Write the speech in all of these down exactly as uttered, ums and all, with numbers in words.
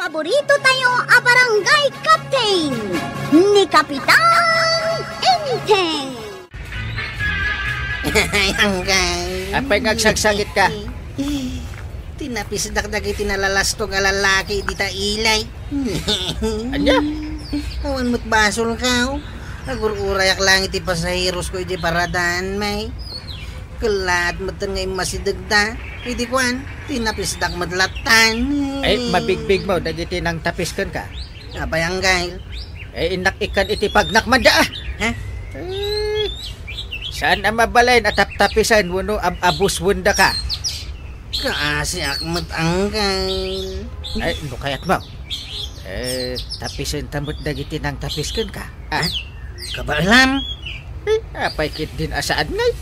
Paborito tayo a barangay captain, ni Kapitan Enteng. Ay, Anggay. Apay nga agsagsagit ka? Tinapisdak dagiti nalalastog a lalaki dita ilay. Ania? Awan met basol ka, oh. Agur-urayak lang iti pasaheros ko iti paradaan, may. Kellaat metten nga immasidegda. Idi kuan, tinapisdak met lattan. Ay, mabigbig mo dagiti nangtapis kenka. Apay, Anggay? Eh, innak ikkan iti pagnak man da, ah. Ha? Eh, saan a mabalin a taptapisen wenno ab-, abuswendaka? Kaasiak met, Anggay. Ay, no kayat mo. Eh, tapisen ta met dagiti nangtapis kenka. Ah? Kabaelam? Eh, apay ketdin a saan ngay?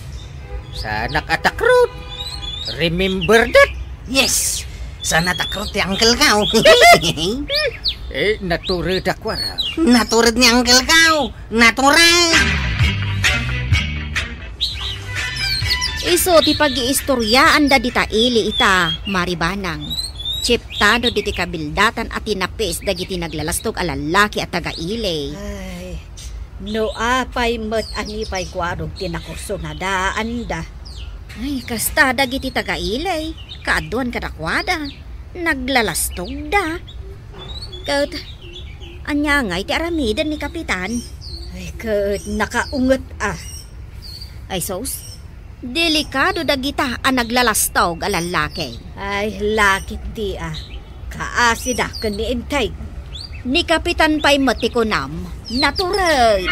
Saanak a takrot. Remember that? Yes! Saan a takrot ti uncle ka, oh. Eh, natured a kuara. Natured ni uncle ka, oh. Natured! Isu ti pagiistoryaanda dita ili ita, Mari Banang. Chiptano diti kabildatan a tinapis dagiti naglalastog a lallaki a taga ili. Ay, no apay met a ni pay kuarog ti nakursunadaanda. Ay, kasta dagiti taga ili, kaaduan kadakuada, naglalastogda. Ket, ania ngay ti aramiden ni Kapitan? Ay, ket nakaunget a. Ay, sus, delikado dagita a naglalastog a lallaki. Ay, lakit di a. Kaasida ken ni Enteng. Ni Kapitan pay met ti kunam, natured.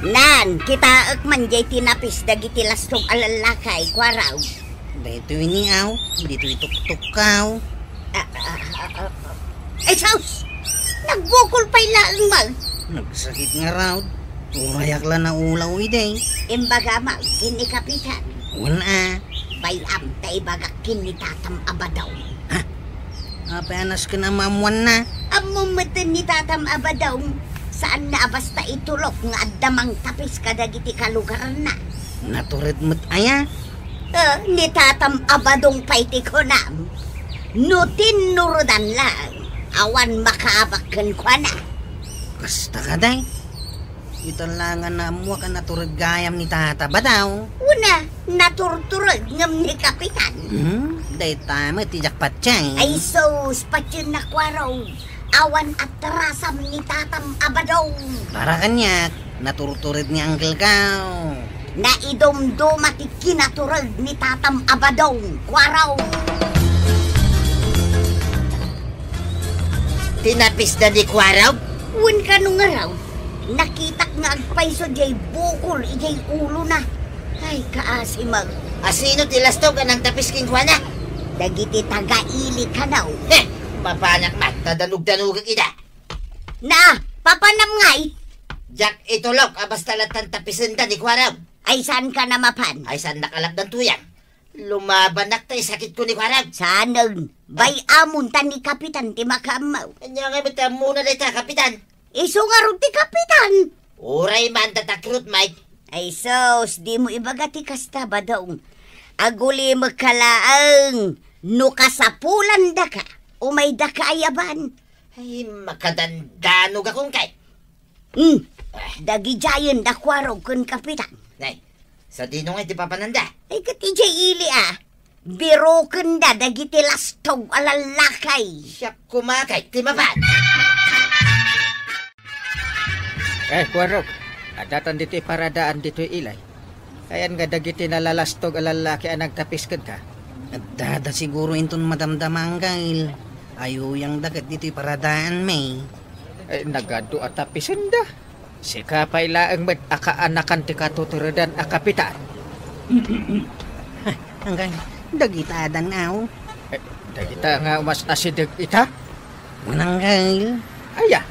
Nan, kitaek man jay tinapis dagiti lastog a lallaki, kuarog. Daytoy ni aw, ditoy tuktukaw. Ah, ah, ah, ah, ah. Ay, sus! Nagbukol pay laeng man. Nagsakit nga raw. Urayak la naulaw idi. Imbaga man ken ni Kapitan. Wen a. Bay-am ta ibagak ken ni Tatam a Badong. Ha? Apay a nasken a maammoanna? Ammom metten ni Tatam a Badong. Saanna a basta itulok nga adda mangtapis kadagiti kalugaranna. Natured met aya? Eh, ni Tatam a Badong pay ti kunam. No tinnurodan laeng, awan makaabak kenkuana. Kasta kadi? Ita la nga naammoak a natured gayam ni Tata Badong. Wen a, naturtured ngem ni Kapitan. Hmm? Dayta met ti jackpot, Cheng. Ay sus, patiennak, kuarog. Awan atrasam ni Tatam a Badong. Para kaniak, naturtured ni Uncle Kao. Naidumduma ti kinatured ni Tatam a Badong, kuarog. Tinapisda ni kuarog? Wen kano ngarud, nakitak nga agpayso diay bukol idiay ulona. Ay, kaasi man. Asino ti lastog a nangtapis kenkuana? Dagiti taga-ili kano. Heh! Mapanak man, ta danugdanugak ida. Na, papanam ngay? Diak itulok a basta lattan tapisenda ni kuarog. Ay, saanka a mapan? Ay, saan nakalakdan tuyang? Lumabanak ta isakitko ni kuarog. Saanen, bay-amon ta ni Kapitan ti makaammo. Ania ngay met ti ammona dayta, Kapitan? Isu ngarud ti Kapitan. Uray man ta takrot, Mike. Ay sus, dimo ibaga ti kasta, Badong. Agulimekka laeng no kasapulandaka, umaydaka a yaban. Ay, makadandanog a kunkay. Hmm, dagidiayen da kuarog ken Kapitan. Nay, sadino ngay ti papananda? Ay, ket idiay ili a, birokenda dagiti lastog a lallaki. Siak koma kay ti mapan. Eh, kuarog, addatan ditoy paradaan ditoy ilay. Ayan nga dagiti nalalastog a lallaki a nagtapis kenka? Addada siguro inton madamdama, Anggail. Ayuyangda ket ditoy paradaan, May. Eh, nagadu a tapisenda. Sika pay laeng met a kaanakan ti katuturedan a kapitan. Anggail, dagita adan, aw. Eh, dagita nga mas asideg ita? Mananggal. Aya?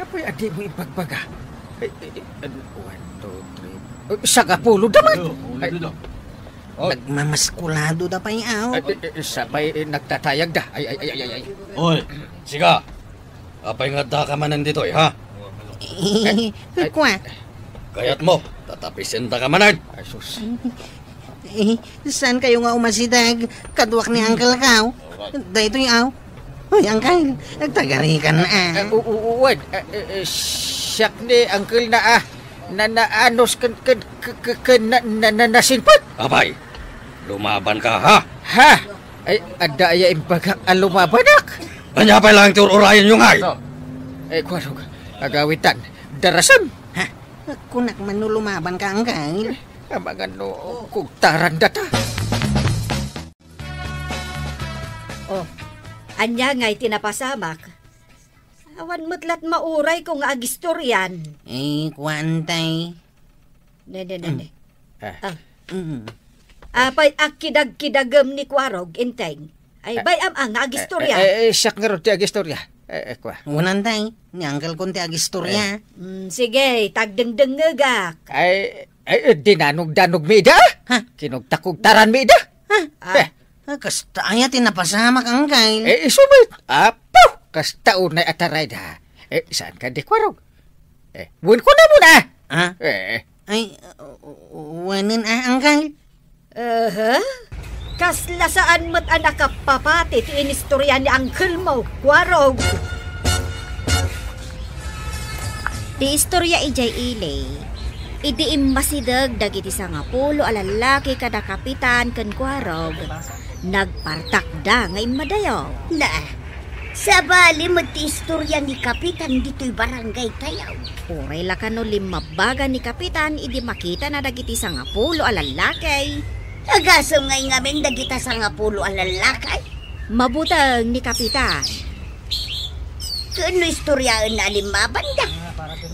Apay a dimo ibagbaga? Eh, eh, eh, ano, one, two, three. Eh, sagapulo da man. Ay, nagmamaskulado da pay, aw. Eh, eh, eh, sapay, eh, nagtatayag da. Ay, ay, ay, ay, ay, ay. Oy, siga. Apay nga adda ka manen ditoy, ha? Eh, eh, kua. Kayat mo, tatapisen ta ka manen. Ay, sus. Eh, saan kayo nga umasideg? Kaduak ni Uncle ko. Daytoy, aw. Uy, Uncle, nagtagarikan na, ah. Eh, u-, u-, uwan, eh, eh, eh, siak ni Uncle na, ah, na, naanos ken, ken, ken, ken, ken na, na, na, nasingpet. Apay, lumaban ka, ha? Ha? Ay, adda aya imbagak a lumabanak? Ania pay laeng ti ur-urayenyo, ngay? No. Eh, kuarog, agawitan, darasem. Ha? Kunak man no lumaban ka, Uncle. Amangan no kugtaran data. Oh, ania ngay ti napasamak? Awan met lat maurayko nga agistorian. Eh, kuan, tay. Ne, ne, ne, ne. Ah. Ah. Mm. Apay, akidagkidagem ni Kuarog, Inteng. Ay, ah, bay-am a nga agistorya. Eh, eh, eh, siak ngarud ti agistorya. Eh, eh, kua. Unan, tay, ni Uncle kon ti agistorya. Eh. Mm, sige, tagdengdengngegak. Ay, ay, eh, dinanogdanog mi ida? Ha? Kinugtakugtaran mi ida? Ha? Ah. Eh. Ah, kasta aya ti napasamak, Uncle. Eh, isu met. Apo, kasta unay a tarayda. Eh, saan ka di Kuarog? Eh, wen ko na muna. Ha? Eh. Ay, uh, uh, wenen, ah, Uncle? Aha. Kasla saan met a nakapapati ti inistorya ni Uncle mo, Kuarog. Ti istorya idiay ili, idi immasideg dagiti sangapulo a lallaki kada kapitan ken Kuarog, nagpartakda nga immadayo. Na, sabali met ti istorya ni Kapitan ditoy barangay tayo. Uray la kano limmabaga ni Kapitan idi makitana dagiti sangapulo a lallaki. Agasem ngay ngamin dagita sangapulo a lallaki? Mabuteng ni Kapitan. Ken no istoryaenna a limmabanda,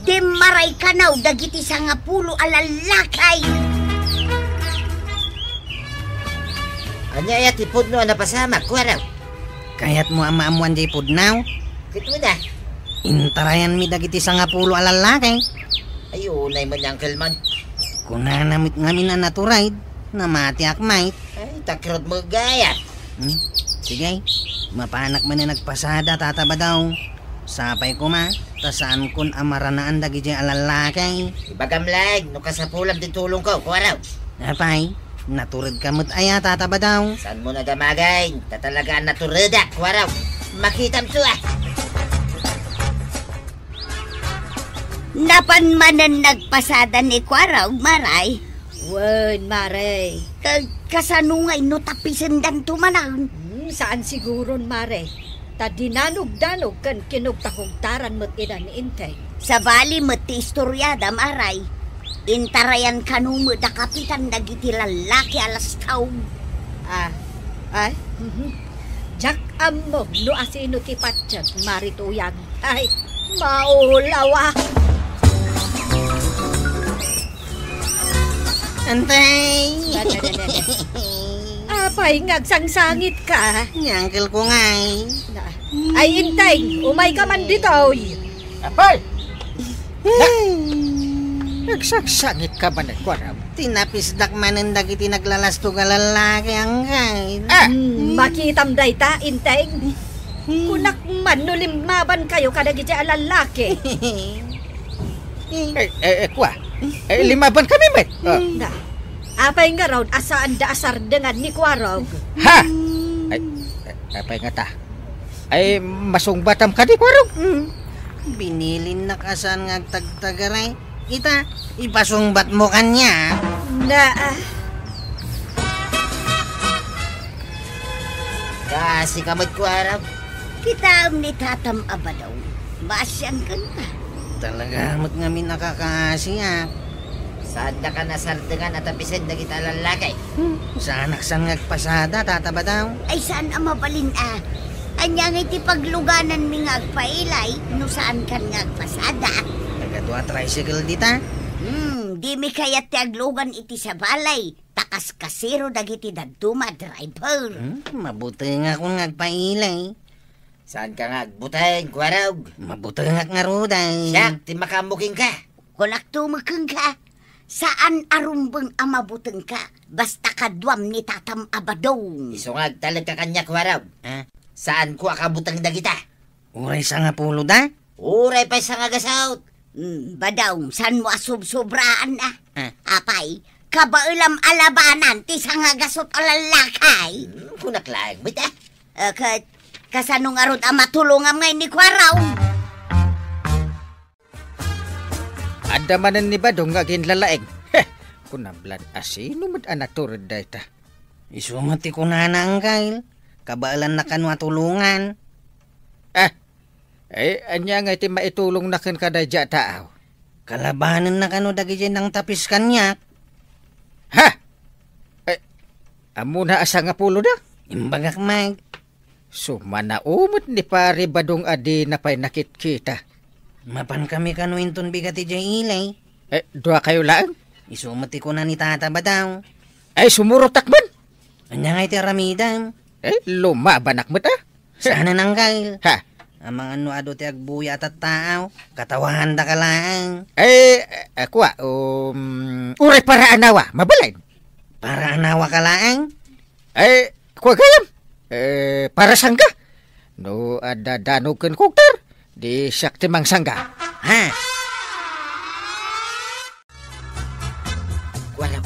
dimmaray kanaw dagiti sangapulo a lallaki. Ania aya ti pudno a napasamak, Kuarog? Kayatmo a maammuan diay pudno? Ket wen a. Intarayanmi dagiti sangapulo a lallaki. Ay, unay met ni Uncle man. Kunana met ngamin a naturayda, namatiak met. Ay, ta ngarud met gayam. Hmm? Sige, mapanak manen agpasada, Tata Badaw. Sapay koma, ta saankon a maranaan dagidiay a lallaki. Ibagam laeng no kasapulam ti tulongko, Kuarog. Apay, naturedka met aya, Tata Badaw? Saanmo a damagen, ta talaga a naturedak, Kuarog. Makitamto, ah. Napan manen nagpasada ni Kuarog, Mare? Wen, Mare. Ka-, kasano ngay no tapisendanto manen? Hmm, saan siguron, Mare. Ta dinanogdanog ken kinugtakugtaran met ida ni Inteng. Sabali met ti istoriada, Mare. Intarayan kano met da Kapitan dagiti lallaki a lastaw. Ah, ay, mhm. Diak ammo no asino ti patien, Mare Tuyang. Ay, maulaw a. Antay! Apay nga agsangsangitka? Ni uncle ko ngay. Na, ay, Inteng, umayka man ditoy. Apay! Na, agsangsangitka manen, Kuarog? Tinapisdak manen dagiti naglalastog a lallaki, angkay. Ah! Hmm, makitam dayta, Inteng. Kunak man no limmabankayo kadagiti a lallaki. Eh, eh, eh, kua. Eh, limmabankami met. Oh. Na, apay ngarud a saanda a sardengan ni Kuarog? Ha? Ay, eh, apay ngata? Ay, masungbatam kadi, Kuarog? Hmm. Binilinnak a saan nga agtagtagaray. Ita, ipasungbatmo kaniak. Na, ah. Kaasika met, Kuarog. Kitaem ni Tatam a Badaw. Maasian kenka. Talaga met ngamin a kakaasiak. Saandak a nasardengan a tapisen dagita a lallaki? Hmm, saanak saan nga agpasada, Tata Badaw. Ay, saan a mabalin a. Ania ngay ti paglugananmi nga agpailay no saankan nga agpasada? Nagadu a tricycle dita? Hmm, dimi kayat ti aglugan iti sabali, ta kaskasero dagiti dadduma a driver. Hmm, mabutengakon nga agpailay. Saanka nga agbuteng, Kuarog? Mabutengak ngarud ay. Siak ti makaammo kenka. Kunakto met kenka, saan a rumbeng a mabutengka, basta kaduam ni Tatam a Badong. Isu nga agtalekka kaniak, Kuarog. Ah? Saanko a kabuteng dagita. Uray sangapulo da? Uray pay sangagasut. Hmm, Badong, saanmo a subsobraan a? Ah. Apay, kabaelam a labanan ti sangagasut a lallaki. Hmm, kunak laeng met, a. Eh, ka-, kasano ngarud a matulongam ngay ni Kuarong? Adda manen ni Badong nga aginlalaing. Heh! Kunam lan, asino met a natured dayta? Isu met ti kunana, Angkel. Kabaelanna kano a tulongan. Ah, eh, ania ngay ti maitulongna kenka daydiay a tao? Kalabanenna kano dagidiay nangtapis kaniak. Ha? Eh, ammona a sangapulo da? Imbagak met. Sumanao met ni Pari Badong a dina pay nakitkita. Mapankami kano inton bigat idiay ili. Eh, duakayo laeng? Isu met ti kuna ni Tata Badong. Ay, sumurotak man. Ania ngay ti aramidem? Eh, lumabanak met, a. Saan a nanggal? Ha? Amangan no adu ti agbuya a tattao, katawandaka laeng. Eh, eh, kua, um, uray para anawa, mabalin. Para anawa ka laeng? Eh, kua gayam. Eh, para sangga. No adda danog ken kugter, di siak ti mangsangga. Ha? Kuarog,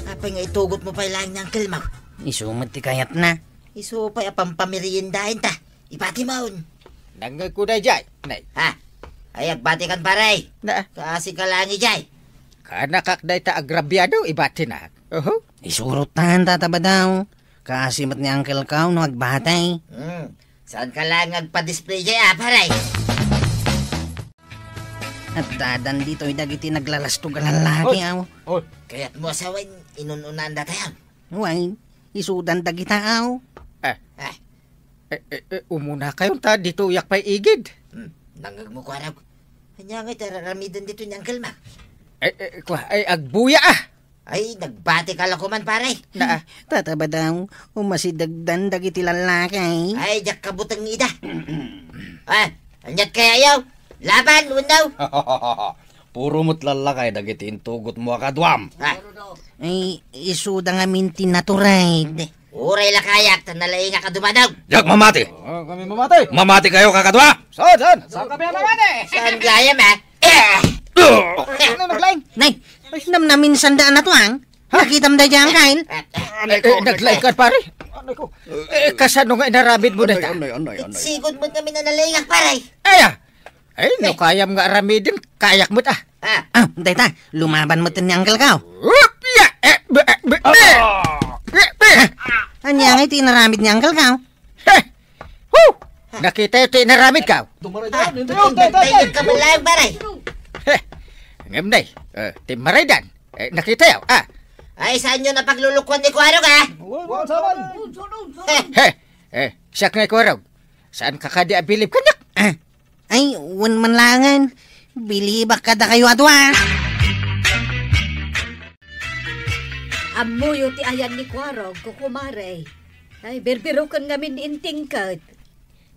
apay nga itugotmo pay laeng ni Uncle Mau? Isu met ti kayatna. Isu pay a pampameriendaenta. Ibatimon. Nangngegko daydiay, nay. Ha? Ay, agbatikan, pare. Na? Kaasika laeng idiay. Kaanakak dayta agrabiado, ibatinak. Oho. Isurot tan, Tata Badong. Kaasi met ni Uncle Kao no agbati. Hmm. Saanka laeng nga agpa-display diay, a, pare? Addadan ditoy dagiti naglalastog a lallaki, Oy! aw. Oy! Kayatmo a sawen, inun-unaandatayon? Wen, isudan dagita, aw. Eh. Eh. Eh, eh, eh, umunakayon ta ditoyak pay igid. Hmm, nangngegmo, Kuarog. Ania ngay ti ar-aramiden ditoy ni Uncle Mau? Eh, eh, kua, ay, agbuya, a. Ay, nagbatika la koman, pare. Na, a. Tata Badong, umasidegdan dagiti lallaki. Ay, diak kabuteng ida. Ah, aniat kayayo? Laban, wenno? Puro met lallaki dagiti intugotmo a kaduam. Ah. Ay, isuda ngamin ti natured. Uray la kayak, ta nalaingak a dumadog. Diak mamati. Oh, kami mamati. Mamati kayo, kakadua. Saan, saan? Saan kami mamati? Saan gayam, a? Eh! Ano naglaing? Nay, ay, namnamin sanda a natuang. Ha? Nakitam daydiay, Angkel? Eh, eh, naglaing ka, pare? Anay ko. Eh, kasano nga inaramidmo dayta? Anay, anay, anay, anay. Sigud met ngamin a nalaingak, pare. Ay, a. Ay, no kayam nga aramiden, kayak met, a. Ah. Ah, dayta, lumaban met ni Uncle Kao. Whoop! Ya! Eh, be, eh, be, eh! Ah! Eh, be! Ania ngay ti inaramid ni Uncle Kao? Heh! Hu! Nakitayo ti inaramid, Kao? Tumaray Ah, daan, hindi. Tay, tay, tay, tay, tay. Ka man laeng, pare. Heh! Ngem, nay, eh, ti maraydan, eh, nakitayo, a. Ay, saanyo napaglulukuan ni Kuarog, a? Wa, wa, saman. Heh! Heh! Eh, siak nga Kuarog. Saanka kadi a bilib kaniak? Ah, ay, wen man laengen. Bilibak kadakayo a dua. Ammoyo ti ayan ni Kuarog, kukumare. Ay, birbiroken ngamin ni Inting ket.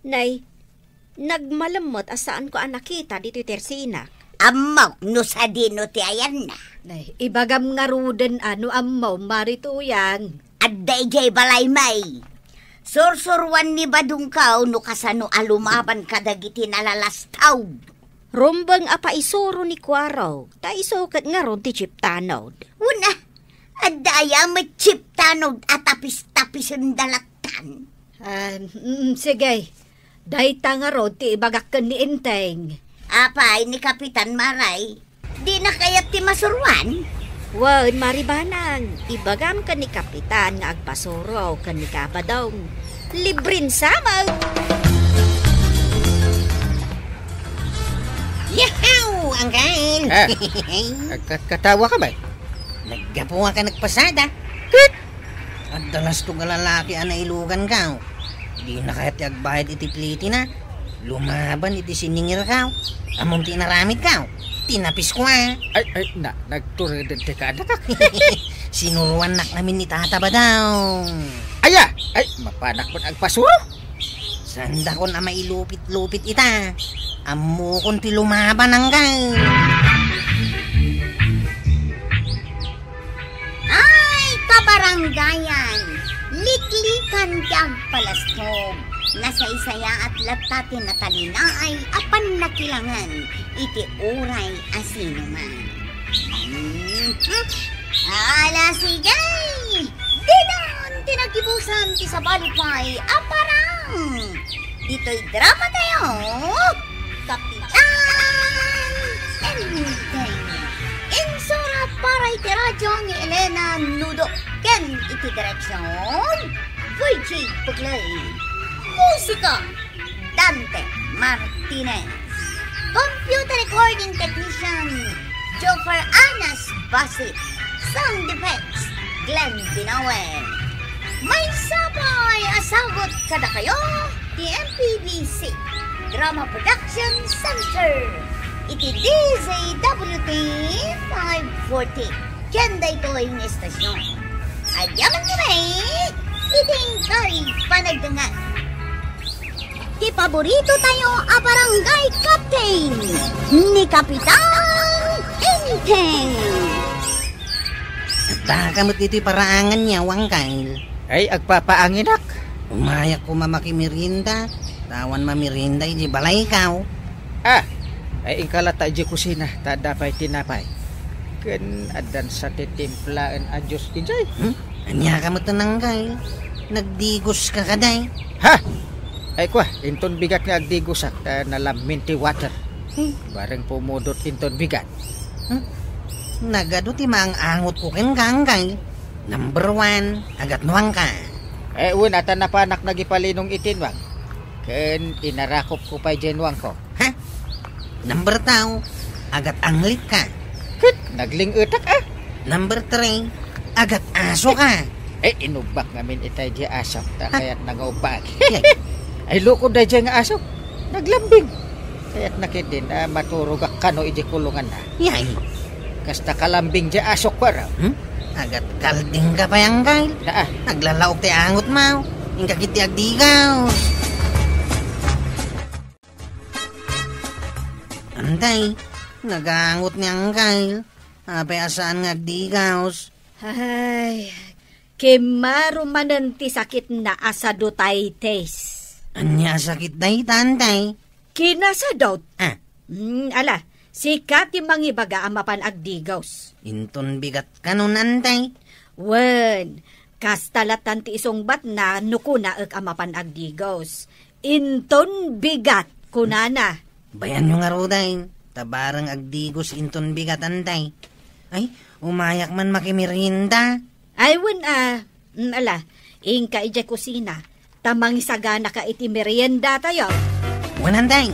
Nay, nagmalem met a saanko a nakita ditoy tersinak. Ammok no sadino ti ayanna. Nay, ibagam ngaruden a no ammom, Mari Tuyang. Adda idiay balay, May. Sursuroan ni Badong Kao no kasano a lumaban kadagiti nalalastaw. Rumbeng a paisuro ni Kuarog, ta isu ket ngarud ti chip tanod. Wen a, adda aya met chip tanod a tapis-tapisen da lattan? Ah, mm, sige. Dayta ngarud ti ibagak ken ni Enteng. Apay ni Kapitan Maray? Dina kayat ti masuroan? Wen, Mari Banang, ibagam ken ni Kapitan nga agpasuro ken ni Kabadong. Libren samak! Yahoo! Angkan! Ah, agkatkatawa ka, bay? Naggapuak a nagpasada. Ket? Adda lastog a lalaki a nailugan, Kao. Dina kayat ti agbayad iti plitina. Lumaban iti siningir, Kao. Ammom ti inaramid, Kao? Tinapisko, a. Ay, ay, na, nagtureded ti kaanakak. Sinuroannak ngamin ni Tata Badong. Aya! Ay, mapanak met agpasuro? Saandakon a mailupit-lupit ita. Ammokon ti lumaban, angkan. Ay, kabarangayan! Liklikan ti agpalastog. Nasaysayaat latta ti natalinaay a pannakilangan iti uray a sinuman. Mhm. Ala, sige! Dinan ti naggibusan ti sabali pay a parang! Ditoy drama tayo, Kapitan Enteng. Insurat para iti radyo ni Elena Nudo ken iti direksyon, Virgie Puglay. Musika, Dante Martinez. Computer recording technician, Joffer Anas Basit. Sound effects, Glenn Binawen. Maysa pay a sagut kadakayo ti M P B C Drama Production Center iti D Z W T five forty. Ken daytoy nga istasyon, agyamankami iti inkari panagdengngeg ti paborito tayo a barangay captain, ni Kapitan Enteng. Adda ka met ditoy paraangan niya, Wangkail. Ay, agpapaanginak. Umayak koma makimerienda. Awan mamerienda iti balaykaw. Ah, ay, inka latta iti kusina, ta adda pay tinapay. Ken addan sa ti timplaen a juice idiay. Hmm? Ania ka met, Angkail? Nagdigos ka kadi? Ha? Ay, kua, inton bigat nga agdigosak, ta nalammin ti water. Hmm? Bareng pumudot inton bigat. Hmm? Nagadu ti maang-angotko kenka, Angkail. Number one, agatnuangka. Eh, wen, ata napanak nagipalinong iti nuang. Ken inarakopko pay diay nuangko. Ha? Number two, agat-anglitka. Ket nagling-etak, ah. Number three, agat-asoka. Eh, inubbak ngamin itay diay asok, ta kayat nga ubbak. Yay. Ay, lukod daydiay nga asok. Naglambing. Kayat na ketdin a maturogak kano idiay kulunganna. Yay. Kasta kalambing diay asok, kuara. Hmm? Agat-kaldingka pay, Angkail. Naa. Naglalaok ti angotmo. Inka ketdi agdigaw. Antay, nagangot ni Angkail. Apay a saan nga agdigaw? Ay, kimmaro manen ti sakitna a sadutaytes. Ania a sakit dayta, Antay? Kinasadut. Ah. Hmm, ala, sika ti mangibaga a mapan agdigaw. Inton bigat kanon, Antay? Wen, kasta lattan ti isungbatna no kunaek a mapan agdigaw. Inton bigat, kunana. Bayanyo ngaruden, ta bareng agdigaw inton bigat, Antay. Ay, umayak man makimerienda. Ay, wen, ah, mm, ala, inka idiay kusina, ta mangisaganaka iti meriendatayo. Wen, Antay.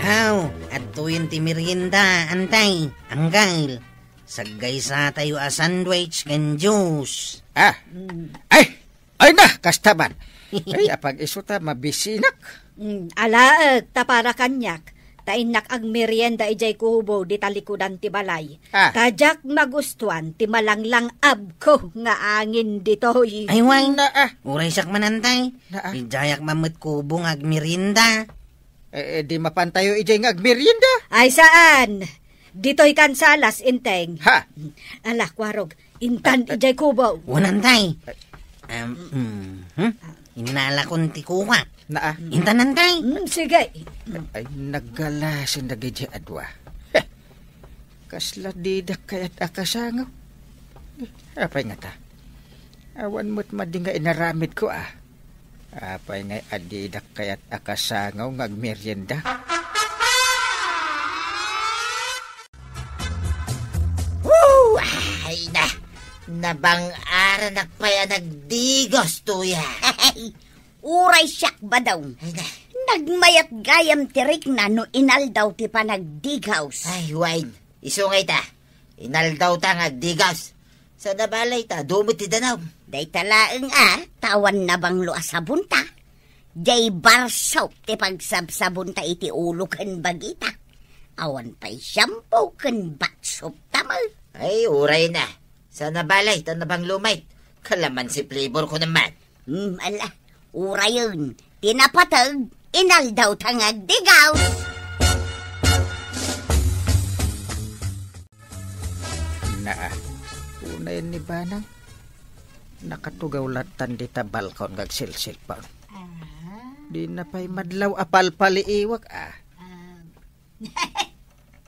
Aw, adtoyen ti merienda, Antay, Angkail. Saggaysatayo a sandwich ken juice. Ah. Mm. Ay! Ay na, kasta man. Ay, apag-isu ta mabisinak. Mm, alaek, ta para kaniak, ta innak agmerienda idiay kubo di talikudan ti balay. Ah. Ta diak magustuan ti malanglang-abko nga angin ditoy. Ay, wen. Naa. Uray siak man, Antay. Naa. Idiayak man met kubo nga agmerienda. Eh, eh, di mapantayo idiay nga agmerienda? Ay, saan? Ditoy kansalas, Enteng. Ha? Ala, kuarog. Intan idiay kubo. Wen, Antay. Em, mm, hmm? Innalakon ti kuak. Naa. Intan, Antay. Mm, sige. Ay, naggalasin dagidiay a dua. Heh. Kasla didak kayat a kasangaw. Eh, apay ngata? Awan met madi nga inaramidko, ah. Apay ngay a didak kayat a kasangaw nga agmerienda? Woo! Ay na! Nabang-aranak pay a nagdigaw, tuya. Uray siak, Badong. Ay na. Nagmayat gayam ti rikna no inaldaw ti panagdigaw. Ay, wen. Isu ngay ta. Inaldawta nga agdigaw. Saan a balay ta, adu met ti danum. Dayta laeng a, ta awan nabanglo a sabonta. Diay bar soap ti pagsabsabonta iti ulo ken bagita. Awan pay shampoo ken bath soap ta met. Ay, uray na. Saan a balay ta nabanglo met. Kalamansi flavor ko naman. Hmm, ala. Urayen, ti napateg, inaldawta nga agdigaw. Naa, unayen ni Banang. Nakatugaw lattan dita balkon nga agsilsilpang. Ah. Dina pay madlaw a palpaliiwak, ah. Ah.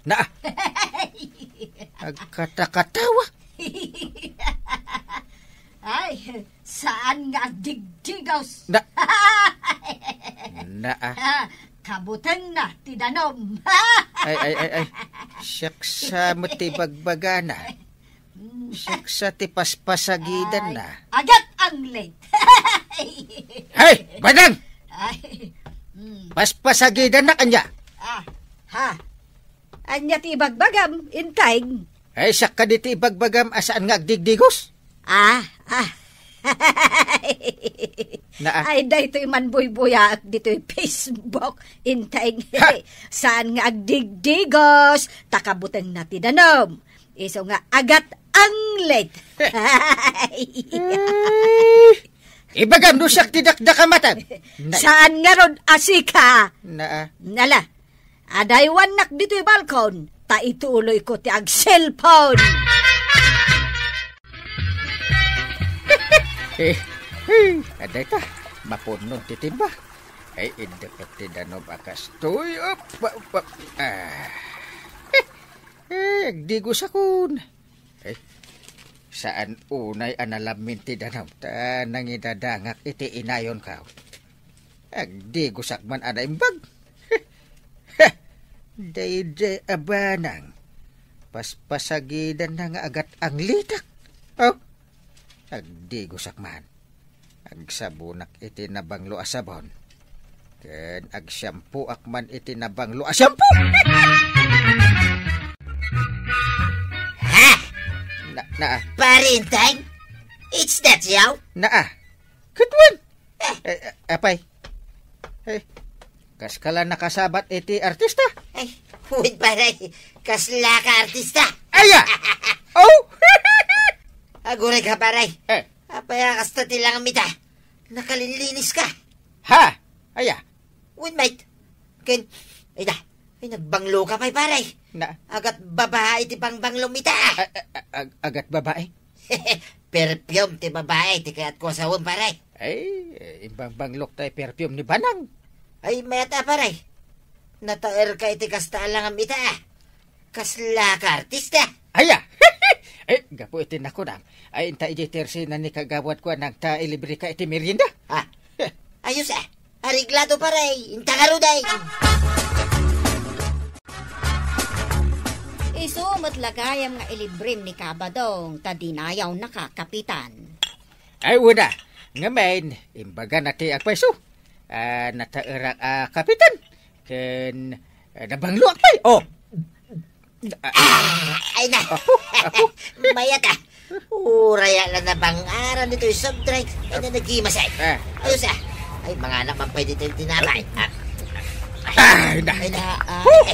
Naa. Agkatakatawa. Ay, saan nga agdigdigos? Na, na, ah. Ah, kabutengna ti danom. Ay, ay, ay, ay. Siak sa met ti bagbagana. Mm. Siak sa ti paspasagidanna. Ay, agat anglit. Hey, Badang! Ay, mm. Paspasagidannak ania? Ah, ha? Ania ti ibagbagam, Inteng? Ay, siak kadi ti ibagbagam a saan nga agdigdigos? Ah, ah. Na, ah. Ay, daytoy man buybuyaak ditoy Facebook, Inteng. Ha? Saan nga agdigdigos, ta kabutengna ti danom. Isu nga agat anglit. Ay, ibagam no siak ti dakdakamatem. Na- Saan ngarud a sika? Na, ah. Nala, adaywannak ditoy balkon, ta ituloyko ti agselpon. Eh, eh, adayta, mapunnon ti timba. Ay, ideket ti danom a kastoy. Op, op, op. Ah. Eh, agdigosakon. Eh, saan unay a nalammin ti danom, ta nangidadangak iti inayonko. Agdigosak man a naimbag. Daydiay a banang. Paspasagidanna nga agat anglitak. Oh, agdigosak man. Agsabonak iti nabanglo a sabon. Ken agsiampoak man iti nabanglo a siampo. Ha? Na, na, Pare Inteng? It's that you? Naa. Ket wen? Eh. Eh, eh, apay? Eh, kas ka la nakasabat iti artista? Ay, wen, pare. Kasla ka artista? Aya! Oh! Aguray ka, pare. Eh. Apay a kasta ti langam ita? Nakalinlinis ka. Ha? Aya? Wen, mate. Ken, ita, ay, nagbanglo ka pay, pare. Na? Agat babae ti pangbanglom ita. A-, a-, a-, ag-, agat babae? Perfume ti babae ti kayatko a sawen, pare. Ay, eh, imbangbanglok tay perfume ni Banang. Ay, mayat a, pare. Nataer ka iti kasta a langam ita. Kasla ka artista? Aya! Eh, gapu iti nakunam, ay inta idiay tersena ni kagawad ko a nagta ilibre ka iti merienda. Ah, ayos, ah. Areglado, pare. Inta ngarud, ay. Isu met la gayam nga ilibrem ni Kabadong ta dinayawnaka, Kapitan. Ay, wen a. Ngamin, imbagana ti agpayso. Ah, nataerak a kapitan. Ken, ah, nabangloak pay. Oh. Ah, ay na. Ako, ako. Mayat a. Uray a la nabangaran ditoy soft drink. Ay na, nagimas ay. Ah. Ayos a. Ay, manganak man pay ditoy tinapay. Ah. Ay na. Ay na, ah. Huh!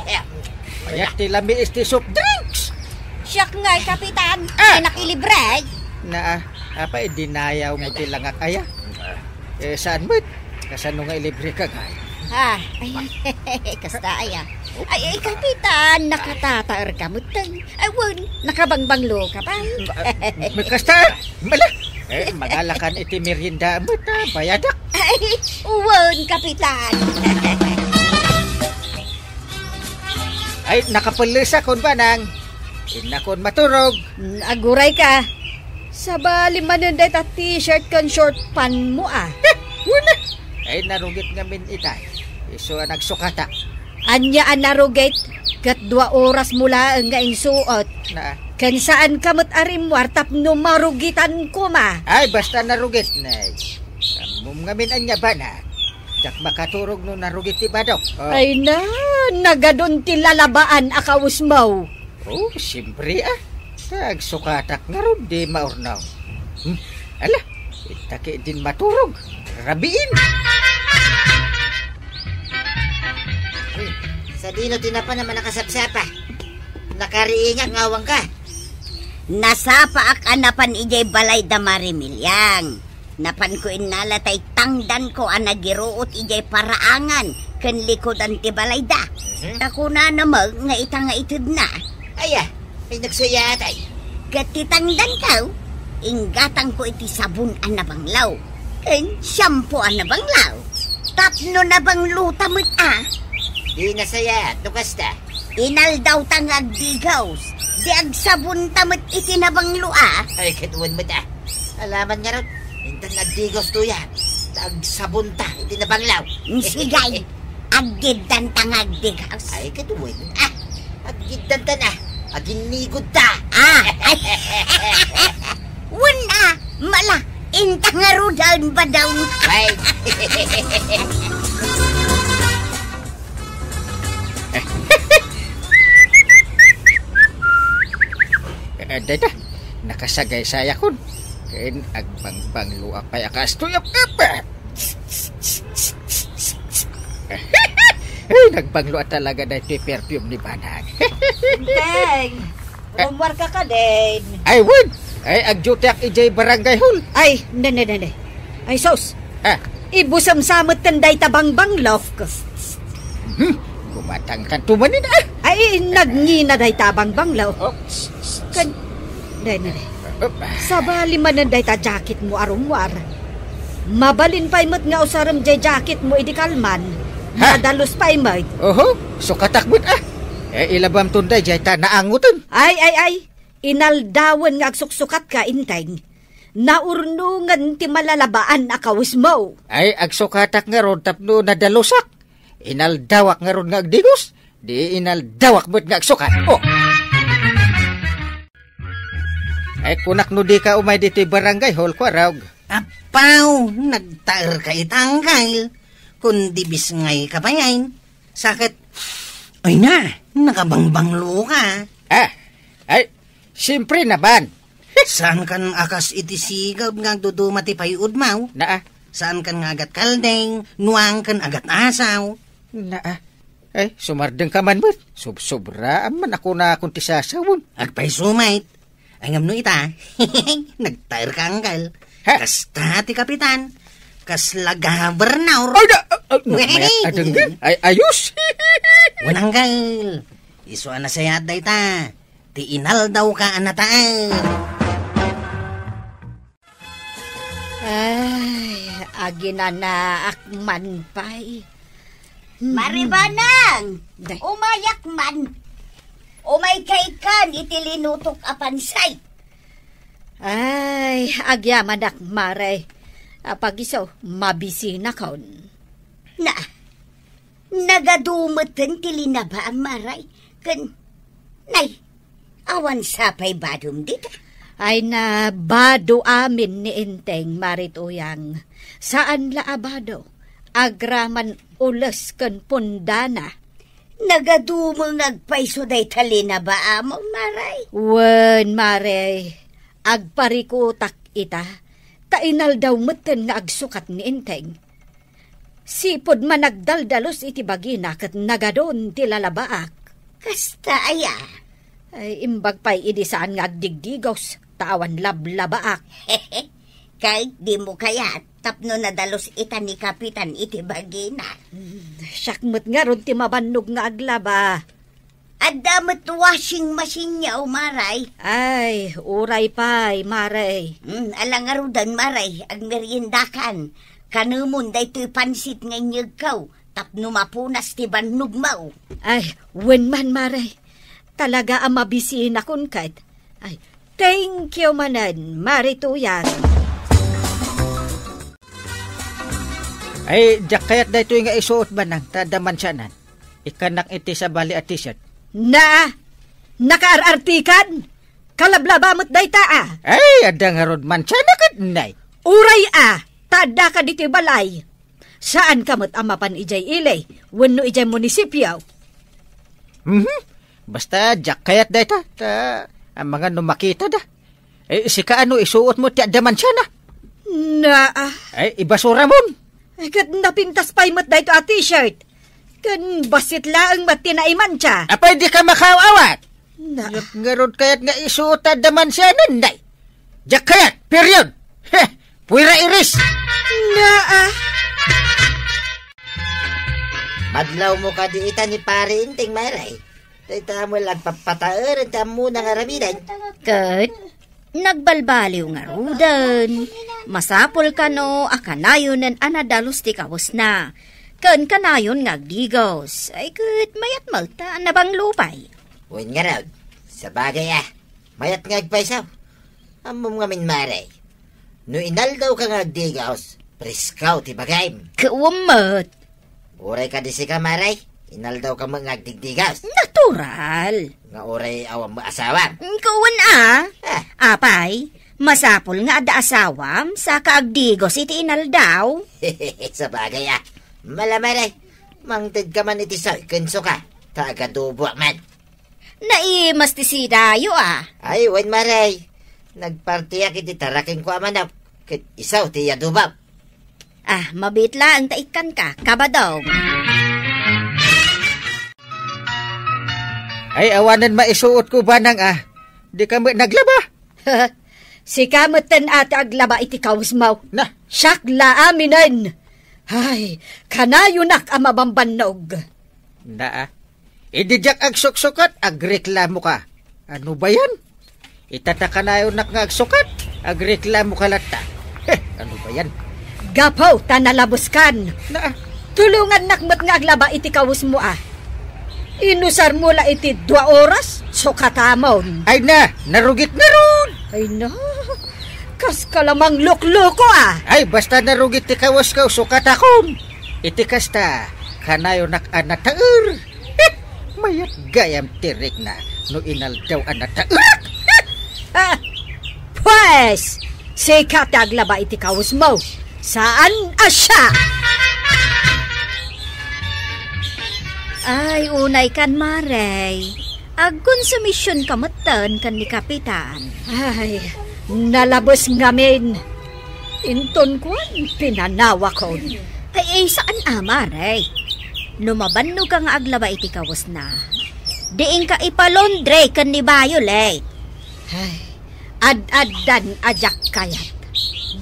Mayat ti lamiis ti soft drinks. Siak ngay, Kapitan. Ah! Ay, nakilibre. Na, ah, apay, dinayaw mo ti langak aya? Eh, saan met? Kasano nga ilibre ka ngay? Ah, ay, kasta aya. Ay, ay, Kapitan, nakatataer ka met. Ay, wen, nakabangbanglo ka pay. Ah, kasta, mala. Eh, mangalakan iti merienda met, ah, bayadak. Ay, wen, Kapitan. Ay, nakapellesakon, Banang. Innakon maturog. Mm, aguray ka. Sabali manen dayta t-shirt ken short pant mo, ah. Wen a. Ay, narugit ngamin itay. Isu a nagsukatak. Ania a narugit? Ket dua oras mo laeng nga insuot. Na. Ken saan ka met a rimmuar tapno marugitan koma. Ay, basta narugit, nay. Ammom ngamin ania, Banang. Diak makaturog no narugit ti badok. Oh. Ay na, nagadun ti lalabaan a kawesmo. Oh, siempre, ah. Agsukatak ngarud, di maurnong. Hmm? Ala, inta ketdin maturog. Rabiin. Hmm, sadino ti napan a manakasapsapa? Nakariingak nga awan ka. Nasapaak a napan idiay balay da Mari Miliang. Napanko innala tay tangdanko a nagiruot idiay paraangan ken likudan ti balayda. Mhm. Ta kunana met nga ita nga itedna. Aya, ay nagsayaat ay. Ket ti tangdanko, inggatangko iti sabon a nabanglaw ken shampoo a nabanglaw. Tapno nabanglota met a. Di nasayaat no kasta. Inaldawta nga agdigos, Ti agsabunta met iti nabanglo, a. Ay, ket wen met, a. Alaman ngarud, intan agdigos tuya. Ta agsabunta iti nabanglo. Sige, aggiddanta nga agdigos. Ay, ket wen, a. Aggiddanta na. Aginnigudta. A. Wen, a. Mala, inta ngaruden, badaw. Ay. Eh, dayta, nakasagaysayakon. Ken agbangbanglua pay a kastoy. Ay, nagbanglo a talaga daytoy perfume ni Banag. Enteng, rummuarka kadin. Ay, wen. Ay, agdutiak idiay barangay hall. Ay, nene, nene. Ay, sus. Ah. Ibusem sa metten dayta bangbanglo. Hmm, kumatangkan tumanin, ah. Ay, nagngina dayta bangbanglo. Oh, s-, s-, Kan, dai, dai, dai. Sabali manen dayta jacketmo a rummuar. Mabalin pay met nga usarem jay jacketmo idi kalman. Ha? Nadalus pay met. Oho, sukatak met, ah. Eh, ilabamton dayjay ta naangoten. Ay, ay, ay. Inaldawen nga agsuksukatka, Enteng. Naurnongen ti malalabaan a kawesmo. Ay, agsukatak ngarud tapno nadalusak. Inaldawak ngarud nga agdigos. Di inaldawak met nga agsukat. Oh. Ay, kunak no dika umay ditoy barangay hall, Kuarog. Apaw, nagtaerka ita, Angkel. Kundi bisngayka payen. Sa ket, ay na, nakabangbangloka. Ah, ay, siyempre naman. Saankan a kas iti sigud nga agduduma ti pay-udmo. Naa. Saankan nga agat kaldeng, nuang ken agat asaw. Naa. Ay, sumardengka man met. Subsobraan man a kunakon ti sasawem. Agpayso met. Ay, ngem no ita, nagtaerka, Angkel. Ha? Kasta ti kapitan. Kasla gobernador. Ay, da-, ah, ah, no, mayat a denggen. Ay, ayos. Wen, Angkel. Isu a nasayaat dayta. Ti inaldawka a nataen. Ay, aginanaak man pay. Mari Banang, day. Umayak man. Umaykay kan iti linutok a pansay. Ay, agyamanak, Mare. Apag isu, mabisinakon. Na, nagadu meten ti linabaam, Mare. Ken, nay, awan sapay badom dita. Ay na, bado amin ni Enteng, Mare Tuyang. Saan la a bado. Agraman ules ken pundana. Nagadu met nga agpayso dayta linabaam, Mare. Wen, Mare, agparikutak ita, ta inaldaw metten nga agsukat ni Enteng. Sipud man nagdaldalus iti bagina ket nagadun ti lalabaak. Kasta aya? Ay, imbag pay idi saan nga agdigdigos, ta awan lablabaak. Kay dimo kayat tapno nadalus ita ni Kapitan iti bagina. Hmm, siak met ngarud ti mabannog nga aglaba. Adda met washing machine-yo, Mare. Ay, uray pay, Mare. Hmm, ala ngaruden, Mare, agmeriendakan. Kanemon daytoy pansit nga inyegko, tapno mapunas ti bannogmo. Ay, wen man, Mare. Talaga a mabisinakon ket. Ay, thank you manen, Mare Tuyang. Ay, diak kayat daytoy nga isuot, Banang, ta adda mansianan. Ikkannak iti sabali a t-shirt. Na, nakaar-artikan? Kalablaba met dayta, a. Ay, adda ngarud mansiana ket nay. Uray, a, ta addaka ditoy balay. Saanka met a mapan idiay ili, wenno idiay munisipio. Mhm. Basta diak kayat dayta, ta amangan no makitada. Eh, sika ano, isuot mo ti adda mansiana? Naa. Ay, ibasuramon. Ay, ket napintas pay met dayto a t-shirt. Ken bassit laeng met ti naimansia. Apay, dika makaaw-awat? Na. Ket ngarud kayat nga isuot ti adda mansiana, nay. Diak kayat, period. Heh, puwera iris. Naa. Madlawmo kadi ita ni Pare Enteng, Mare. Dayta met la agpapataeren ti ammona nga aramiden. Ket nagbalbaliw ngaruden. Masapul kano a kanayonen a nadalus ti kawesna. Ken kanayon nga agdigos. Ay ket mayat met ta nabanglo pay. Wen ngarud, Sabagay a, mayat nga agpayso. Ammom ngamin, Mare, no inaldaw ka nga agdigos, presko ti bagim. Kawan met. Uray kadi sika, Mare, inaldaw ka met nga agdigdigos. Natural. Nga uray awan met asawam. Kawan a. Ah. Apay, masapul nga adda asawam, saka agdigos iti inaldaw. Sabagay a. Mala, Mare, mangted ka man iti soy ken suka, ta agaduboak man. Naimas ti sidayo a. Ay, wen, Mare. Nagpartiak iti tarakenko a manok, ket isu ti iadubak. Ah, mabiit laeng ta ikkanka, kabadong. Ay, awanen maisuotko, banang a. Dika met naglaba. Sika metten a ti aglaba iti kawesmo. Na. Siak la aminen. Ay, kanayonak a mabambannog. Na, a. Idi diak agsuksukat, agreklamoka. Ano ba yan? Ita ta kanayonak nga agsukat, agreklamoka latta. Heh, ano ba yan? Gapu ta nalabeskan. Na. Tulongannak met nga aglaba iti kawesmo a. Inusarmo la iti dua oras, sukatamon. Ay na, narugit ngarud. Ay na, kaska la manglukloko a. Ay, basta narugit ti kawesko, sukatakon. Iti kasta, kanayonak a nataer. Mayat gayam ti rikna no inaldaw a nataerak. Ah, pues, sika ti aglaba iti kawesmo. Saan a siak? Ay, unay kan, Mare. Agkonsumision ka metten ken ni Kapitan. Ay, nalabes ngamin. Inton kuan, pinanawakon. Ay, ay, saan a, Mare? No mabannog ka nga aglaba iti kawesna, diin ka ipalaundry ken ni Violet. Ay, ad-addan a diak kayat.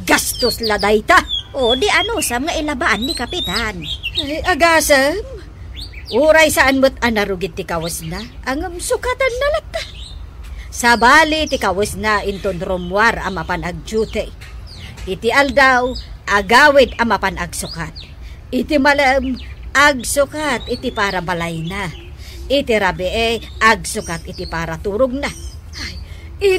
Gastos la dayta. O, di anusam nga ilabaan ni Kapitan. Ay, agasem. Uray saan met a narugit ti kawesna, ngem sukatanna latta. Sabali ti kawesna inton rummuar a mapan agduty. Iti aldaw, agawid a mapan agsukat. Iti malem, agsukat iti para balayna. Iti rabii, agsukat iti para turogna. Ay,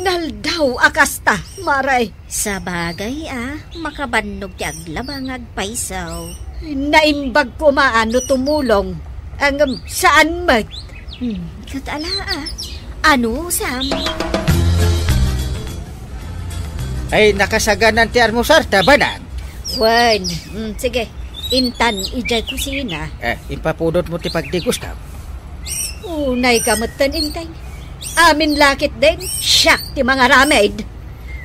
inaldaw a kasta, Mare. Sabagay a, makabannog ti aglaba nga agpayso. Naimbag koma a no tumulong, ngem saan met. Hmm, ket ala a. Anusam? Ay, nakasaganan ti almusar ta, banang. Wen, hmm, sige. Intan idiay kusina. Eh, impapudotmo ti pagdigostam. Unay ka metten, Enteng. Amin la ketdin, siak ti mangaramid.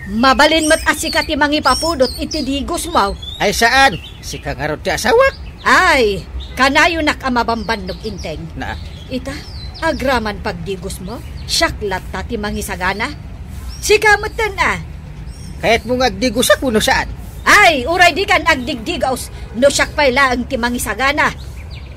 Mabalin met a sika ti mangipapudot iti digosmo. Ay, saan? Sika ngarud ti asawak? Ay, kanayonak a mabambannog, Enteng. Na. Ita, agraman pagdigosmo, siak latta ti mangisagana. Sika metten a. Kayatmo nga agdigosak wenno saan? Ay, uray dikan agdigdigos no siak pay laeng ti mangisagana.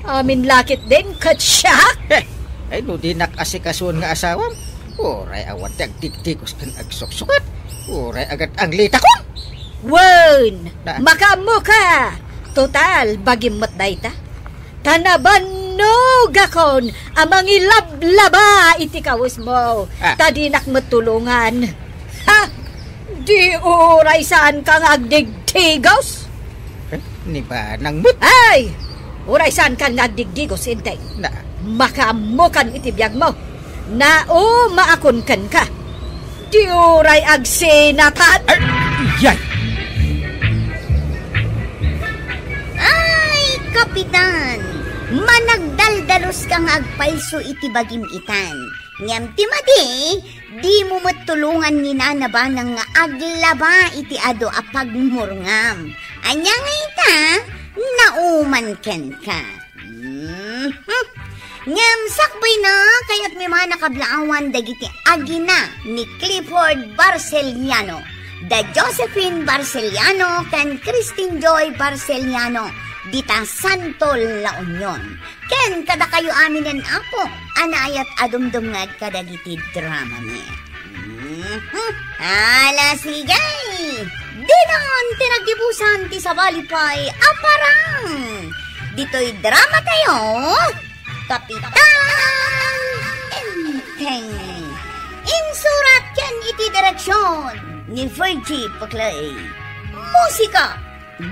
Amin la ketdin ket siak? Heh, ay no dinak asikasuen nga asawam, uray awan ti agdigdigos ken agsuksukat, uray agat-anglitakon. Wen, na- makaammoka. Total, bagim met dayta. Ta nabannogakon a mangilablaba iti kawesmo, ah, ta dinak met tulongan. Ha? Di uray saanka nga agdigdigos? Eh, ni banang met. Ay! Uray saankan nga agdigdigos, Enteng. Na- Makaammokan iti biagmo. Naumaakon kenka. Di uray agsinatan. Ay, yay! Ay, Kapitan! Managdaldaluska nga agpayso iti bagim itan. Ngem ti madi, dimo met tulongan ni Nana Banang nga aglaba iti adu a pagmurngam. Ania nga ita, nauman kenka. Mhm. Ngem sakbayna, kayatmi man a kablaawan dagiti agina ni Clifford Barceliano, da Josephine Barceliano, ken Christine Joy Barceliano, dita Santo La Union. Ken kadakayo aminen, Apo, a naayat a dumdumngeg kadagiti dramami. Mhm. Ala, sige! Dinon ti naggibusan ti sabali pay a parang! Ditoy dramatayo, Kapitan Enteng. Surat ken iti direksyon ni Virgie Puclay. Musika,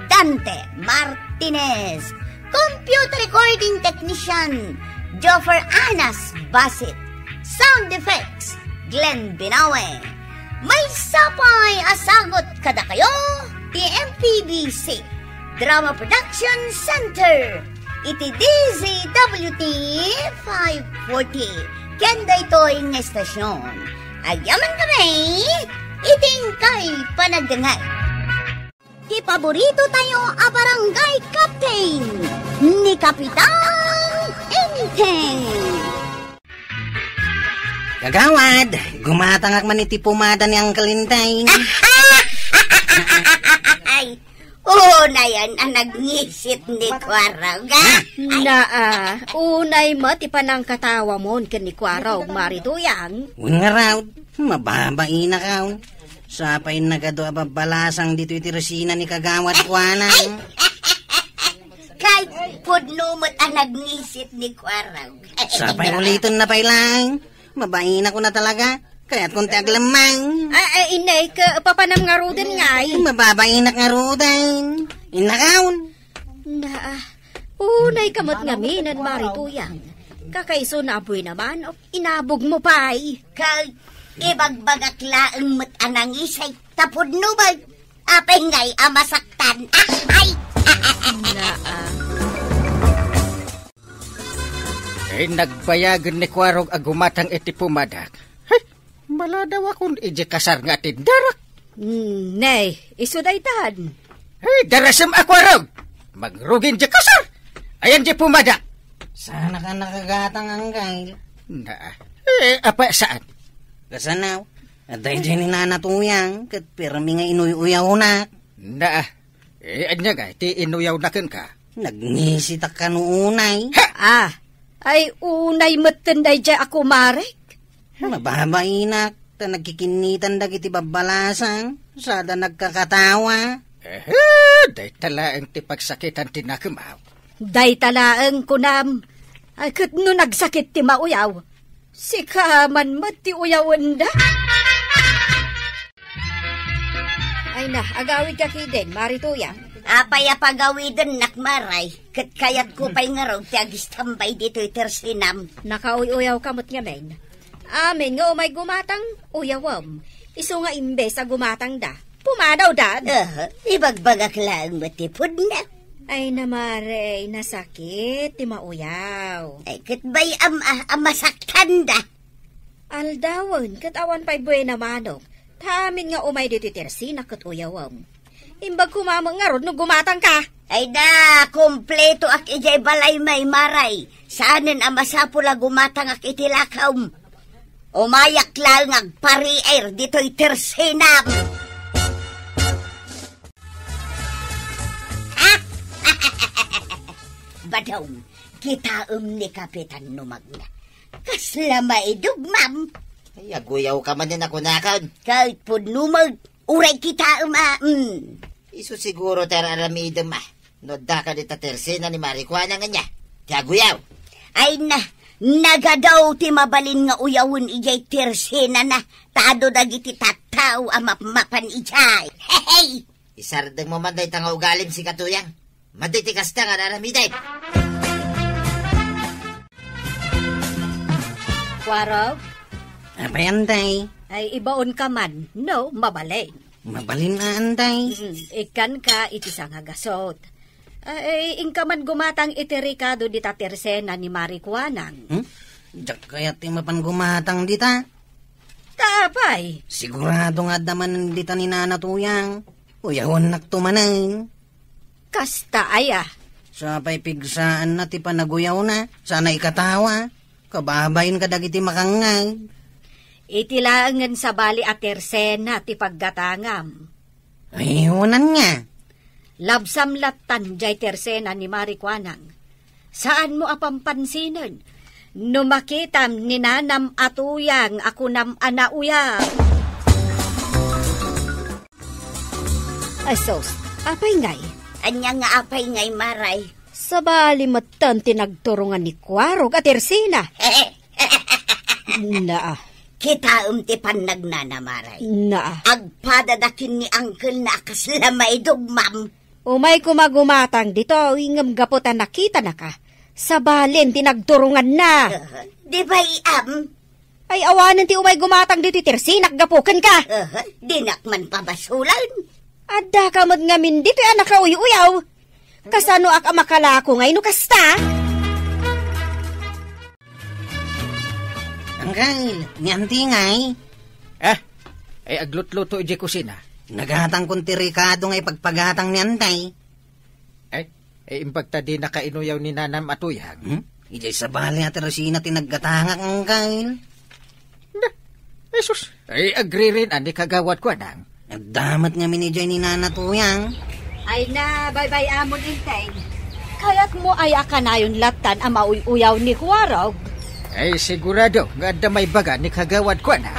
Dante Martinez. Computer recording technician, Joffer Anas Basit. Sound effects, Glenn Binawe. Maysa pay a sagut kadakayo ti M P B C Drama Production Center iti D Z W T five forty. Ken daytoy nga estasyon, agyaman kami iti inkay panagdengngeg. Ti paborito tayo a barangay captain, ni Kapitan Enteng. Kagawad, gumatangak man iti pomada ni Uncle Enteng. Ay, unayan a nagngisit ni Kuarog, a? Ay. Naa, unay met ti panangkatawamon ken ni Kuarog, Mari Tuyang. Wen ngarud, mababainak, aw. Sapay nagadu a babbalasang ditoy ti resina ni Kagawad Kuanang. Kay pudno met a nagngisit ni Kuarog. Sapay uliton na pay laeng. Mabainak ko na talaga. Kayatkon ti aglemmang. Ah, ah, inay, ka, papanam ngaruden ngay? Mababainak ngaruden. Innakaon. Naa, unay ka met ngamin, Mari Tuyang. Kakaiso na abuy naman, o, inabog mo pay. Kay, ibagbagak laeng met a nangisay, ta pudno ba? Apay ngay a masaktan? Ah, ay! Naa. Eh, nagbayagen ni Kuarog a gumatang iti pumadak. Hey, maladaw akon iti kasar nga atindarak. Hmm, ne, isu daytan. Hey, darasem a Kuarog! Magrugin di kasar! Ayan di pumadak! Sana ka nakagatang, Angkay. Na, eh, apa saan? Kasanaw, adda idiay ni Nana Tuyang, ket pirmi nga inuy-uyawnak. Na, eh, anya nga, ti inuyawna kenka? Nagnisitak kano unay. Ha! Ah, ay unay metten daydiay a kumarek? Mababainak, ta nagkikinnitan dagiti babbalasang, sada nagkakatawa. Ehe, dayta laeng ti pagsakitan ti nakemaw. Dayta laeng kunam, ay ket no nagsakit ti mauyaw, sika man met ti uyawenda. Ay na, agawidka kiden, Mari Tuyang. Apay a pagawidennak, Maray, ket kayatko pay ngarud ti agistambay ditoy tersenam. Nakauy-uyawka met ngamin. Amin nga umay gumatang, uyawem. Isu nga imbes a gumatangda, pumadawdan. Aha, ibagbagak laeng met ti pudno. Ay na, Mare, nasakit ti mauyaw. Ay, ket bay-am a, a masaktanda. Aldawen, ket awan pay buena manok. Ta amin nga umay ditoy tersena ket uyawem. Imbag koma met ngarud no gumatangka. Ay da, kumpletoak idiay balay, Maymay. Saanen a masapul a gumatangak iti lakawm. Umayak laeng agpariir ditoy tersenam. Badong, kitaem ni Kapitan no magna. Kasla maidogmam. Ay, aguyawka manen a kunakon. Ket pudno met, uray kitaem a, mm. Isu siguro ti ar-aramidem a. No adda ka dita tersena ni Mari Kuanang ania, ti aguyaw. Ay na, nagadu ti mabalin nga uyawen idiay tersenana, ta adu dagiti tattao a mapmapan idiay. Hehe! Isardengmo man dayta nga ugalim, sika Tuyang. Madi ti kasta nga ar-aramidem. Kuarog? Apay, Antay? Ay, ibaonka man, no, mabalin. Mabalin a, Antay. Mm, ikkanka iti sangagasut. Ay, inka man gumatang iti rekado dita tersena ni Mari Kuanang. Hmm? Diak kayat ti mapan gumatang dita? Ta apay? Sigurado nga adda manen dita ni Nana Tuyang. Uyawennakto manen. Kasta aya? Sapay pigsaanna ti panaguyawna, sana ikatawa. Kababain kadagiti makangngeg. Iti laengen sabali a tersena ti paggatangam. Ay, unan nga. Labsam lattan jay tersena ni Mari Kuanang. Saanmo a pampansinen no makitam ni Nanam a Tuyang a kunam a nauyaw. Ay, sus, apay ngay? Ania nga apay ngay, Maray? Sabali metten ti nagturongan ni Kuarog a tersena. Naa. Kitaem ti pannagnana, Mare. Na. Agpadada ken ni uncle-na a kasla maidugmam. Umay koma gumatang ditoy, ngem gapu ta nakitanaka, sabalen ti nagturonganna. Di ba, iam? Ay, awanen ti umay gumatang ditoy tersinak gapu kenka. Dinak man pabasulan. Addaka met ngamin ditoy a nakauy-uyaw. Kasanoak a makalako ngay no kasta? Angkel, ni Auntie ngay? Ah, ay aglutluto idiay kusina. Nagatangkon ti rekado nga ipagpagatang ni Auntie. Ay, ay, imbag ta di nakainuyaw ni nanam a Tuyang. Hmm? Idiay sabali a Teresina ti naggatangak, Angkel. Na, Jesus. Ay, agririn, ani kagawad ko, anang? Nagdamat ngamin idiay ni Nana Tuyang. Ay na, baybay-amon, Inteng. Kayatmo ay a kanayon lattan a mauy-uyaw ni Kuarog? Ay, sigurado nga adda maibaga ni kagawad ko, anang?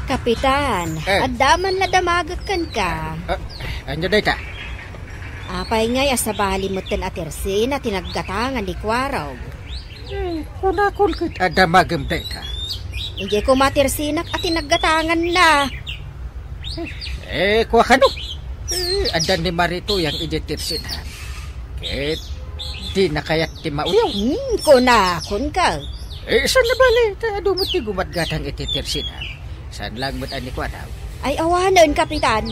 Kapitan, Eh. adda man nadamagek kenka. Ah, anya dayta? Apay ngay a sabali metten a Teresina ti naggatangan ni Kuarog? Eh, kunakon ket adda magem dayta. Idiay koma Tersinak a ti naggatanganna. Eh, kua kano? Eh, adda ni Mari Tuyang idiay Tersinak. Ket di na kayat ti mauyaw. Hmm, kunakon ka. Eh, saan na bale? Ta adu met ti gumatgatang iti Tersinak. Saan lang met a ni Kuarog? Ay, awanen, Kapitan.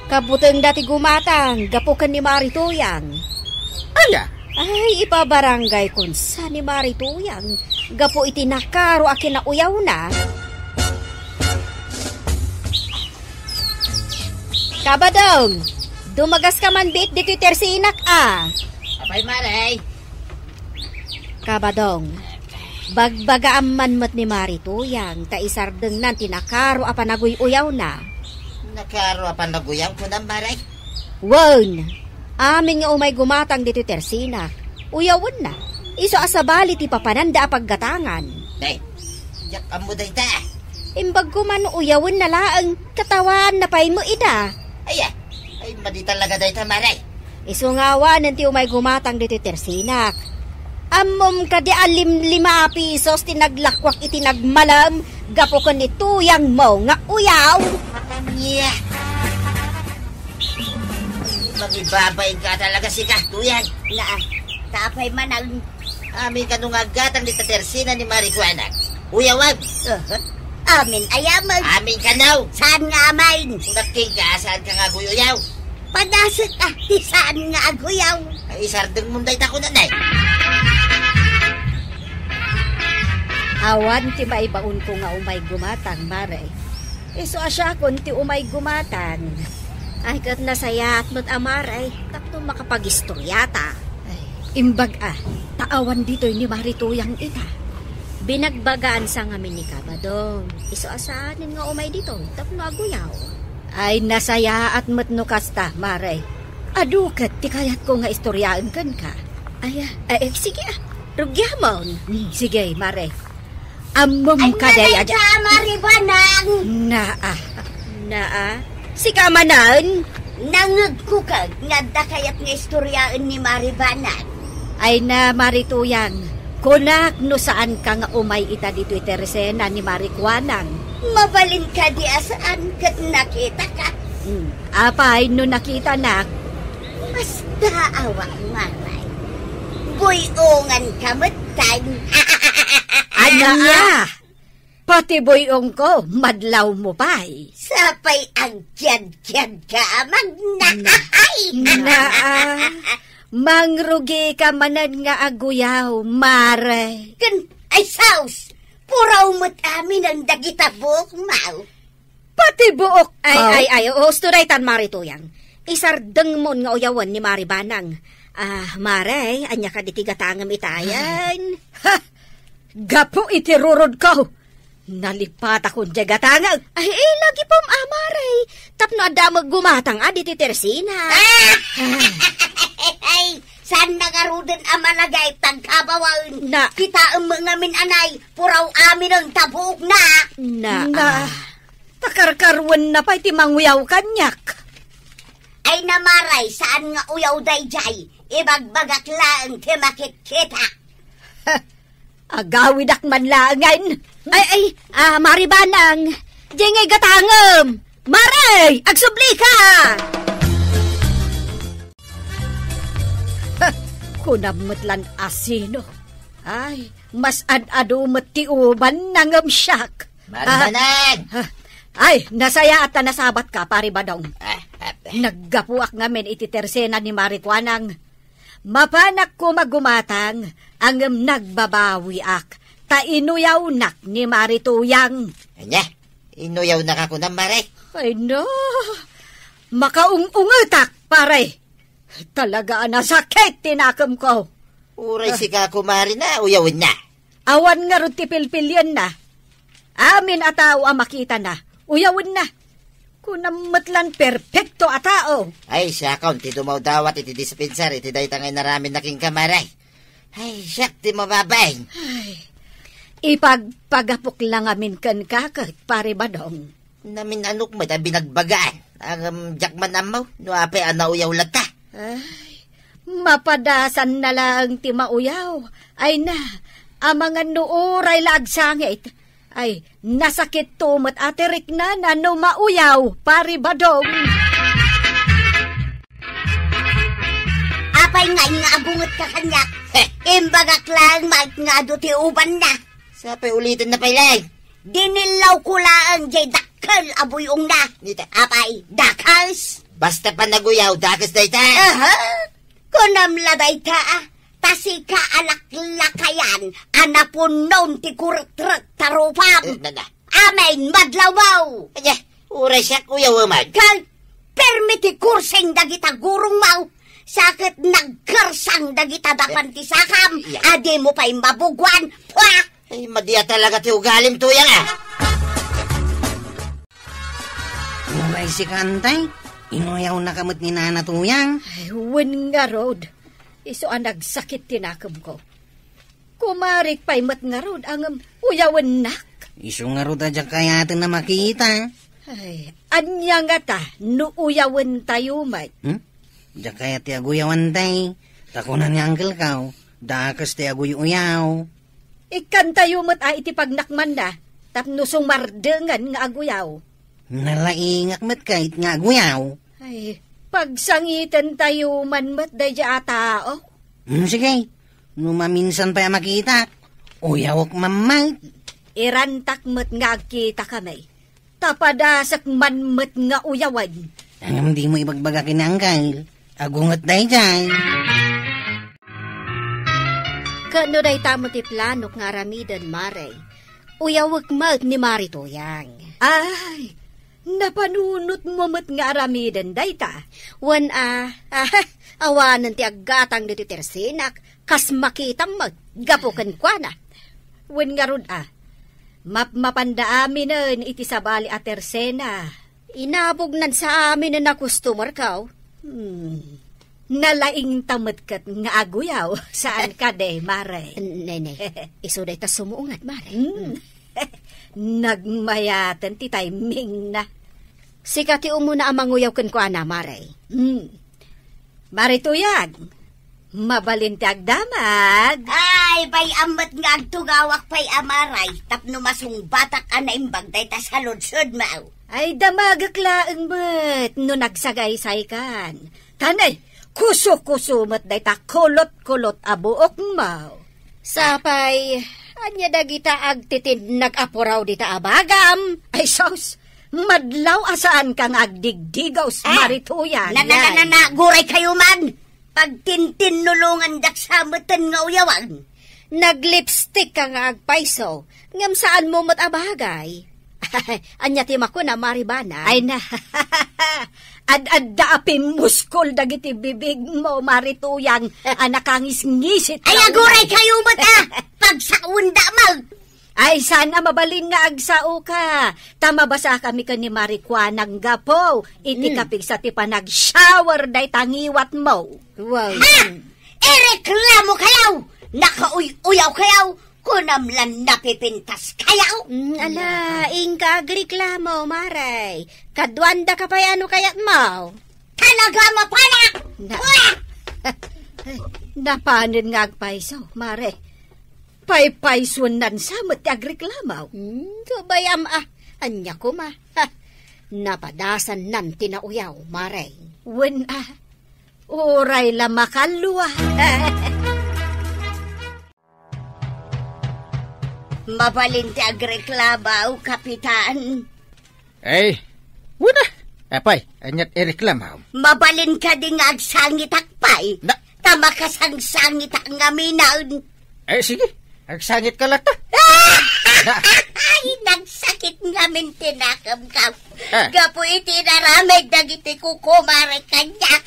Kabutengda ti gumatang gapu ken ni Mari Tuyang. Aya? Ay, ipabarangay kon sa ni Mari Tuyang gapu iti nakaro a kinauyawna. Kabadong, dumagaska man biit ditoy Tersinak a. Apay, Mare? Kabadong, bagbagaam man met ni Mari Tuyang ta isardengnan ti nakaro a panaguy-uyawna. Nakaro a panaguyaw, kunam, Mare? Wen, amin nga umay gumatang ditoy Tersinak, uyawenna. Isu a sabali ti papananda a paggatangan. Ay, diak ammo dayta. Imbag koma no uyawenna laeng, katawaanna pay met ida. Aya, ay, madi talaga dayta, Mare. Isu nga awanen ti umay gumatang ditoy Tersinak. Ammom kadi a limlima a pisos ti naglakuak iti nagmalem gapu ken ni Tuyangmo nga uyaw? Nya. Mangibabain ka talaga, sika, Tuyang. Naa, ta apay man ang Amin kano nga aggatang dita Tersina ni Mari Kuanak? Uyawag. Uh-huh. Amin aya met. Amin kano? Saan nga amin? Kunak kenka, saan ka nga aguy-uyaw? Padasek a ti saan nga aguyaw. Ay, isardeng mo dayta ko, nanay. Awan ti maibaon ko nga umay gumatang, Mare. Isu a siakon ti umay gumatang. Ay, ket nasayaat met a, Mare, tapno makapagistoryata. Ay, imbag a, ta awan ditoy ni Mari Tuyang ita. Binagbagaan sa ngamin ni Kabadong. Isu a saanen nga umay ditoy tapno aguyaw. Ay, nasayaat met no kasta, Mare. Adu ket ti kayatko nga istoryaen kenka. Ay, ah, eh, eh, sige, ah. Rugiamon. Hmm, sige, Mare. Ammom kadi a Mari Banang? Naa. Naa? Sika manen? Nangngegko ket nga adda kayat nga istoryaen ni Mari Banang. Ay na, Mari Tuyang, kunak no saan ka nga umay ita ditoy Tersina ni Mari Kuanang. Mabalin kadi a saan ket nakita ka? Hmm. Apay no nakitanak? Masda awa, Mare. Buy-ongan ka met tay. Ania? Pati buy-ong ko, madlaw mo pay. Sapay agkiad-kiad ka, Amag. Naay! Naa, mangrugi ka manen nga aguyaw, Mare. Ken, ay saus! Puraw met amin ang dagita buok, Mau. Pati buok. Ay, oh, ay, ay, usto daytan, Mari Tuyang. Isardeng mon nga uyawen ni Mari Banang. Ah, Mare, ania kadi ti gatangem itayen? Ha! Gapu iti rurod ko. Nalipatakon diay gatangek. Ay, eh, lagi pom, ah, Mare. Tapno adda met gumatang, ah, diti Tersina. Ah! Ay, saan na garuden a malagay tagkabawan? Na. Kitaem ngamin anay, puraw amin ang tabuok na. Na. Na. Ah. Takarkaruenna pay ti manguyaw kaniak. Ay na, Mare, saan nga uyaw daydiay? Ibagbagak laeng ti makitkita. Ha, Agawidak man laengen. Ay, ay, ah, Mari Banang. Diay ngay gatangem. Mari, agsublika! Ha, kunam met lan a sino. Ay, mas ad-adu met ti ubanna ngem siak. Mari Banang! Ah, ay, nasayaat ta nasabatka, Pari Badong. Ah, ah. Naggapuak ngamin iti tersena ni Mari Kuanang. Mapanak koma gumatang, ngem nagbabawiak, ta inuyawnak ni Mari Tuyang. Ania? Inuyawnaka kunam, Mari? Ay, no. Makaung-ungetak, pare. Talaga a nasakit ti nakemko. Uray sika, kumare, na uyawenna. Awan ngarud ti pilpilienna. Amin a tao a makitana, uyawenna. Kunam met lan perpekto a tao. Ay, siakon ti dumawdawat iti dispensar iti dayta nga inaramidna kenka, Mari. Ay, siak ti mababain. Ay, ipagpagapok la ngamin kenka ket, Pare Badong. Namin-anok met a binagbagaan. Ngem diak man ammo no apay a nauyaw latta. Ay, mapadasanna laeng ti mauyaw. Ay na, amangan no uray la agsangit. Ay, nasakitto met a ti riknana no mauyaw, Pare Badong. Apay nga ingagungetka kaniak? Heh. Imbagak laeng met nga adu ti ubanna. Sapay ulitenna pay laeng. Dinillawko laeng diay dakkel a buy-ongna. Nita. Apay, dakes? Basta panaguyaw, dakes dayta. Aha. Kunam la dayta, ah. Ta sika a laklakayan a napunnon ti kurekrek ta rupam. Eh, na, na. Amen, madlaw mo! Anya, uray siak uyaw man. Kal, permi ti kursing dagita gurong mo. Sa ket nagkersang dagita dapan ti sakam, eh, iya. A di mo pay mabuguan. Pua! Ay, madi a talaga ti ugalim, Tuyang, ah. Uray sika, Antay? Inuyawnaka met ni Nana Tuyang? Ay, wen ngarud. Isu a nagsakit ti nakemko. Kumarik pay met ngarud, ngem uyawennak. Isu ngarud a diak kayaten a makita. Ay, ania ngata no uyawentayo met? Hmm? Diak kayat ti aguyaw, Antay. Ta kuna ni Uncle ko, dakes ti aguy-uyaw. Ikkantayo met a iti pagnakmanna, tapno sumardengen nga aguyaw. Nalaingak met ket nga aguyaw. Ay, pagsangitentayo man met daydiay a tao. Hmm, sige. No maminsan pay a makitak, uyawek man met. Irantak met nga agkitakami. Ta padasek man met nga uyawen. Ngem dimo ibagbaga ken ni Uncle. Agunget daydiay. Ket no dayta met ti planok nga aramiden, Mare, uyawek met ni Mari Tuyang. Ay, napanunotmo met nga aramiden dayta? Wen a, ah, awanen ti aggatang ditoy tersenak, kas makitam met, gapu kenkuana. Wen ngarud a, mapmapanda aminen iti sabali a tersena. Inabognan sa aminen a customer ko. Hmm. Nalaingta met ket nga aguyaw, saan kadi, Mare? Nene, isu dayta sumuungat, Mare. Hmm. Nagmayaten ti timingna. Sika ti umuna a manguyaw kenkuana, Mare. Hmm. Mare Tuyang, mabalin ti agdamag. Ay, bay-am met nga agtugawak pay a Mare, tapno masungbatak a naimbag dayta saludsodmo. Ay, damagek laeng met no nagsagaysaykan. Tanay, kuso-kuso met dayta kulot-kulot a buokmo. Sapay, ania dagita agtitinnag a puraw dita a bagam? Ay, sus, madlaw a saanka nga agdigdigaws, ah, Mare Tuyang, na, na, na, na, yan. Na, guray kayo man. Pagtintinnulongandak sa meten nga uyawan. Naglipstick ka nga agpayso, ngem saanmo met a bagay. Ania ti makuna, Mari Bana? Ay na, ad-adda a pimmuskol dagiti bibigmo, Mari Tuyang, a nakangisngisit. Ay, aguray kayo met, ah! Pagsakunda mo! Ay, saan a mabalin nga agsaoka. Ta mabasakami ken ni Mari Kuanang gapu iti, mm, kapigsa ti panag-shower dayta ngiwatmo. Wow. Ha! Ireklamo kayo! Nakauy-uyaw kayo! Kunam lan napipintas kayo! Mm, ala, inka agreklamo, Mare. Kaduanda ka pay ano kayat mo? Talaga mapanak! Na- Wah! Napanen nga agpayso, Mare. Paypaysuennan sa met ti agreklamo. Hmm, kabayam a. Ania koma? Ha, napadasannan ti nauyaw, Mare. Wen a, uray la makallo a. Mabalin ti agreklamo, Kapitan. Ay, wen a. Apay, ania't ireklamam? Mabalin kadi nga agsangitak pay? Na- Ta makasangsangit a ngamin. Ay, sige. Agsangit ka latta. Ay, nagsakit ngamin ti nakemko. Ah. Gapu iti inaramid dagiti kukumare kaniak.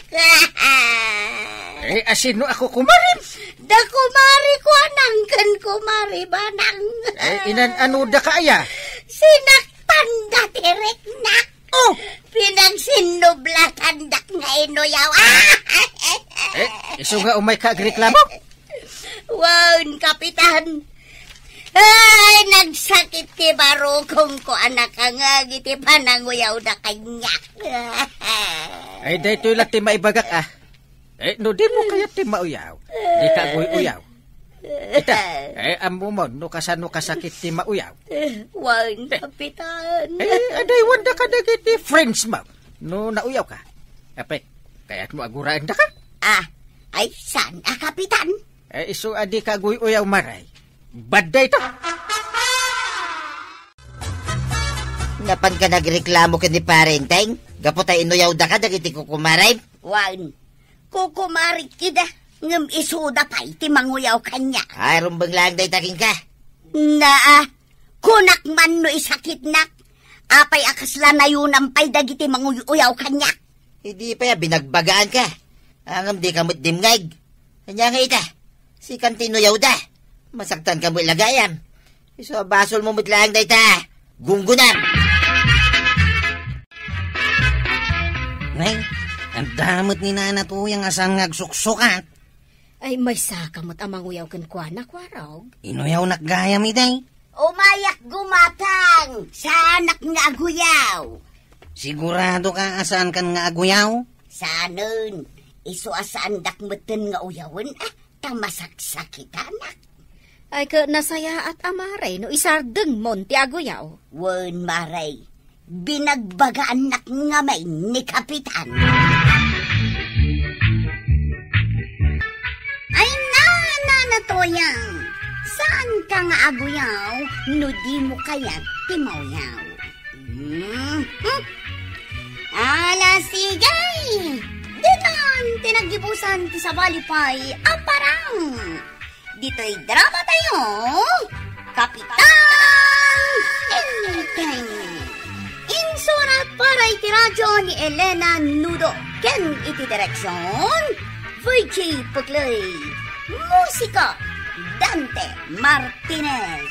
Eh, asino a kukumarem? Da kumare ko anang ken kumare banang. Eh, inan-ano da ka aya? Sinaktanda ti riknak. Oh! Pinagsinnublatandak nga inuyaw. Eh, isu nga umay ka agreklamo? Wen, Kapitan. Ay, nagsakit ti barukongko a nakangngeg iti pananguyawda kaniak. Ay, daytoy la ti maibagak, ah. Eh, no dimo kayat ti mauyaw, dika aguy-uyaw. Ita, eh, ammomon no kasano kasakit ti mauyaw. Wen, Kapitan. Eh, adaywanda kadagiti friends mo no nauyaw ka. Apay, kayatmo aguraenda ka? Ah, ay, saan a, Kapitan? Eh, isu a dika aguy-uyaw, Mare. Bad dayta. Napan ka nagreklamo ken ni Pare Enteng? Gapu ta inuyawda ka dagiti kukumarem? Wen, kukumarek ida, ngem isuda pay ti manguyaw kaniak. Ay, rumbeng laeng dayta kenka. Naa, kunak man no isakitnak. Apay a kasla nayonam pay dagiti manguy-uyaw kaniak? Idi pay a binagbagaanka. Ngem dika met dimngeg. Ania nga ita? Sikan ti inuyawda. Masaktanka met la gayam. Isu a basolmo met laeng dayta. Gunggonam. Nay, adda met ni Nana Tuyang a saan nga agsuksukat. Ay, maysaka met a manguyaw kenkuana, Kuarog. Inuyawnak gayam idi. Umayak gumatang! Saanak nga aguyaw! Sigurado ka a saankan nga aguyaw? Saanen, isu a saandak metten nga uyawen, ah, ta masaksakitanak. Ay, ket nasayaat a, Mare, no isardengmon ti aguyaw. Wen, Mare, binagbagaannak ngamin ni Kapitan. Ay, na, Nana Tuyang, saanka nga aguyaw no dimo kayat ti mauyaw? Hmm, hmm. Ala, sige! Ditan ti naggibusan ti sabali pay a parang. Ditoy drama tayo, Kapitan Enteng. Insurat para iti radyo ni Elena Nudo ken iti direksyon, Virgie Pugley. Musika, Dante Martinez.